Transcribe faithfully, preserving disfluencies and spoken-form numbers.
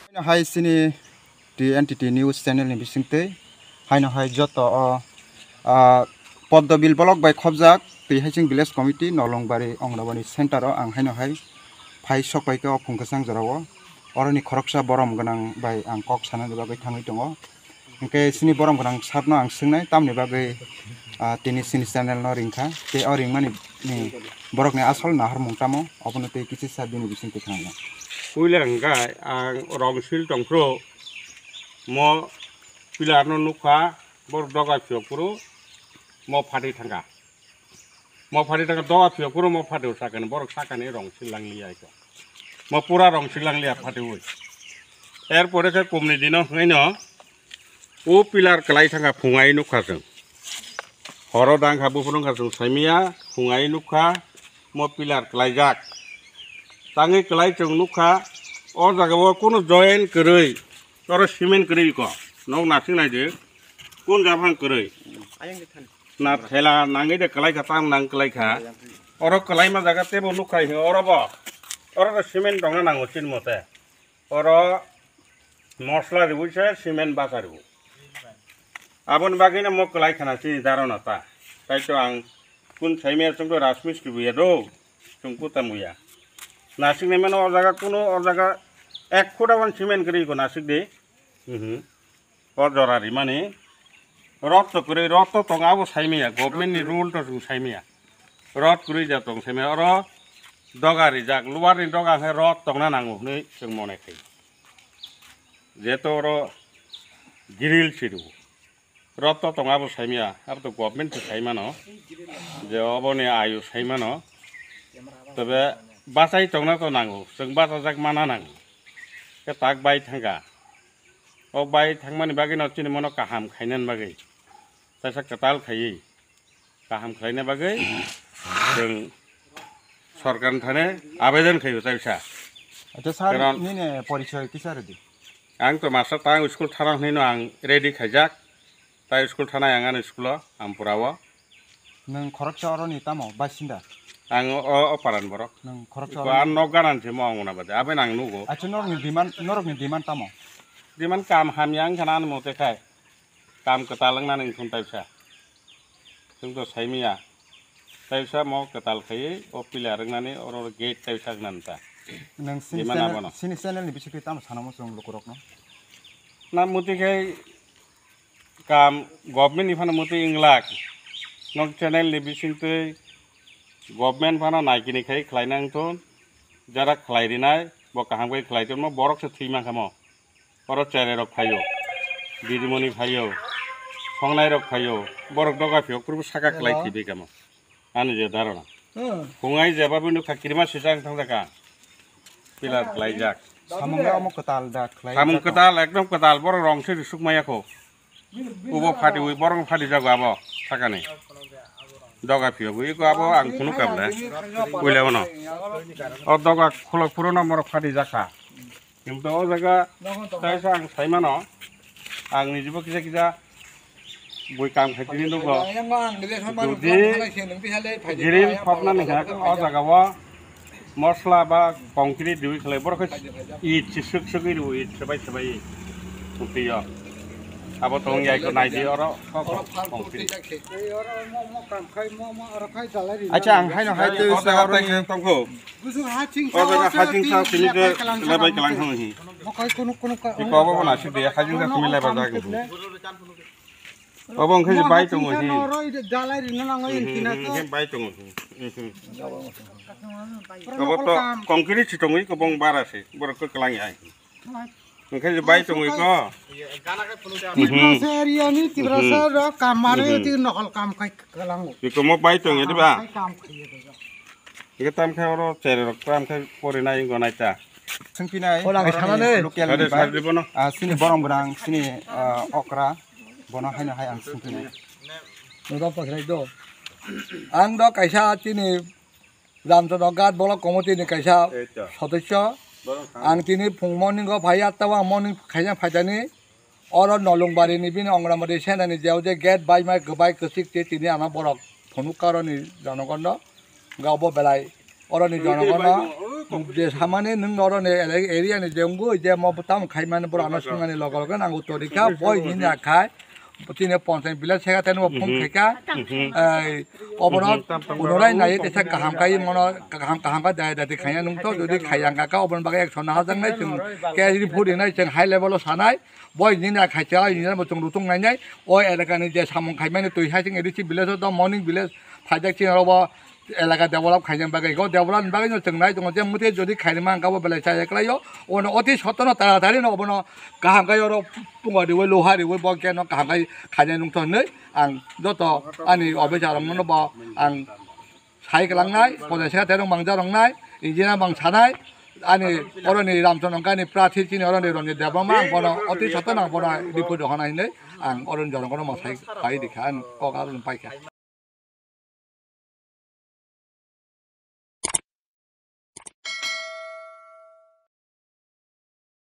Haino hai chini T N T T News channel ni bisingtwi haino hai joto o, ah, Poddobil block bai khobjak twi hai chwng village committee Nolongbari Ongrabani center o ang haino hai phai sok pai khe o phung kwchang jora o oroni khoroksa borom gwnang bai ang kok sanani bagwi thangwi tongo. Hwnkhe chini borom gwnang sir no ang swngnai tamni bagwi, ah, tini chini channel no ringkha tei o ringmani ni borokni asol naharmung tamo obono tei kisa sa bini bisingtwi khna. Puila hwnkhe ang rongsil tongphuru mo pillar no nukha, borok doga phiyok phuru mo phatwi thangkha. Mo phatwi thangkha, doga phiyok phuru mo phatwi sakani, borok sakani rongsil langliya iko. Mo pura rongsil langliya phatwi ui. Er pore khe kumni dino hwnwi no o pillar kwlai thangkha phungai nukha chwng. Horo dangkha buphuru wngkha chwng saimanya phungai nukha. Mo pillar kwlaijak. Tangwi kwlai chwng nukha, o jaga o kunu join kwrwi, oro cement kwrwi ko. Nok nasing naidi, kun japhang kwrwi. Na thela nangwi de kwlaikha, tang nang kwlaikha. Oro kwlaima jaga tebo nukha hi oro bo. Oro cement tongna nango chini mote. Oro mosla riwi se cement basa riwo. Aboni bagwi no mo kwlai khana chini daro no ta. Tai to ang kun saimaya chwng to rajmistri buya do, chwng kuta muya. Nasik nai mano o jaga kuno o jaga ek phuta wan cement kwrwi ko nasik de. Mhm. O jora rimani rot to kwrwi, rot to tong abo saimaya, government ni rule to chwng saimaya. Rot kwrwi ja tong saimaya. Oro doga rijak, luar ni doga khe rot tongna nango hwnwi chwng mone khai. Jeto oro grill si rwo. Rot to tong abo saimaya, abo to government se saimano. Je oboni ayu saimano. Tebe bachai tongna to nango, chwng bachajak mana nango. Khe tak bai thangkha. O bai thangmani bagwi no chini mono kaham khainani bagwi. Taisa kwtal khaiwi. Kaham khlaina bagwi chwng sorkar ni thani abedan khaio taisa. Acha sir, karon nini porichoy kisa rwdi? Ang to master ta, ang school thana hwnwi no ang ready khaijak. Tai school thana ang ani school o Ampura o. Nwng khoroksa oroni tamo basinda? Ang o, o paran borok. Nwng khoroksa iko oroni? Ang nok ganan se mo ang una bade. Aben ang nugo. Acha norokni demand, norokni demand tamo? Demand kam hamya wngkha na ani mote khai. Kam kwtal wngna nwng thun taisa. Chwng to saimaya. Taisa mo kwtal khaiwi o pillar wngnani oro gate taisa wngnani ta. Nwng sini channel, sini channel ni bisingtwi tamo sanamo chwng lukurokno? Na muti khai kam government ni phano muti wnglak. Nok channel ni bisingtwi government phano naikini khai khlaina wngthun. Jara khlai rinai bo kaham khai khlai tongmo borok se thwi mankha mo. Oro cherai rok phaio, didimoni phaio, songnai rok phaio, borok doga phio, krubu saka kwlai thibwi kamo. Ani je dharana. Phungai jeba bini kha kirima sijak thang jaka. Pilar khlaijak. Samung omo kwtal da khlai. Samung kwtal, ekdom kwtal, borok rong se risuk maya kho. Ubo phadi ui, borok phadi jago abo sakani. Doga phio ui ko abo ang phunu kable. Uile ono. O doga khulok phuru no morok phadi jakha. Kintu o jaga kaisa ang saimano, ang nijibo kisa kisa bui kam khaitini nugo. Jodi grill khopna nangkha o jaga o mosla ba concrete diwi khlai borok khe it se swk swk ri it swbai swbai twi o. Abo tong yai ko naidi oro concrete. Acha ang haino hai tei o jaga tongkho. O jaga haching sa simi khe lebai kalang thang hi. Iko obo bo nasik de, haching sa simi lebai jaga. Obo wngkhe je bai tongo hi. Hwnkhe bai tongo hi. Obo to concrete si tongo, iko bong bara se, borok khe kalang ya. Hwnkhe je bai tongwi ko. Tiprasa area ni Tiprasa rok kam mare ti nohol kam khai kalango. Bikomo bai tongwi diba? Kam khai kalango. Ike tam khai oro chere rok tam khai pori nai go nai ta. Sengpinai. Hola, sanane. Local sade ni bai. Sade bono. Ah, sini borom gwnang, sini, ah, okra, bono haino hai ang sengpinai. Nodok pakrai do. Ang do kaisa tini Ramchandra Ghat Block Committee ni kaisa sodosyo. Ang tini phung morning o phai atta o ang morning khaina phaitani oro Nolungbari ni bini Ongrambari senani jeo je gate bai mai kwbai kwchik te tini ama borok phunuk karoni jonogono ga obo belai oroni jonogono Je samani nwng oro ni area ni je wngwi je mo tam khaimani borok ano swngmani logo logo nang uttor rikha boi nini akhai. Tini ponchayat village secretary no phone khaika. Ei, obono punorai nai tesa kaham kai mono kaham kaham ka dai dai khaina nungtho jodi khayang ka ka obono bagwi action na hajak nai chwng ke report rinai chwng high level o sanai. Boi nini akhai cha nini bo chwng rutung nai nai. O elaka ni je samung khaimani twi hai chwng A D C village o do morning village phaijak chini oro bo elaka develop khaina bagwi go develop ni bagwi no chwng nai tongo je muti jodi khairima ang kabo belai cha eklai o ono oti sotono taratari no obono kaham kai oro pungo riwi loha riwi bo khe no kaham kai khaina nungtho hinwi ang joto ani officer rok no bo ang sai kwlangnai pojai seka terong mangja rok nai engineer bang sanai ani oro ni ramchondra ni prathi chini oro ni roni debama ang bono oti sotono ang bono report rok hwnai hinwi ang oro ni jorok no ma sai pai rikha ang kok aro ni paikha.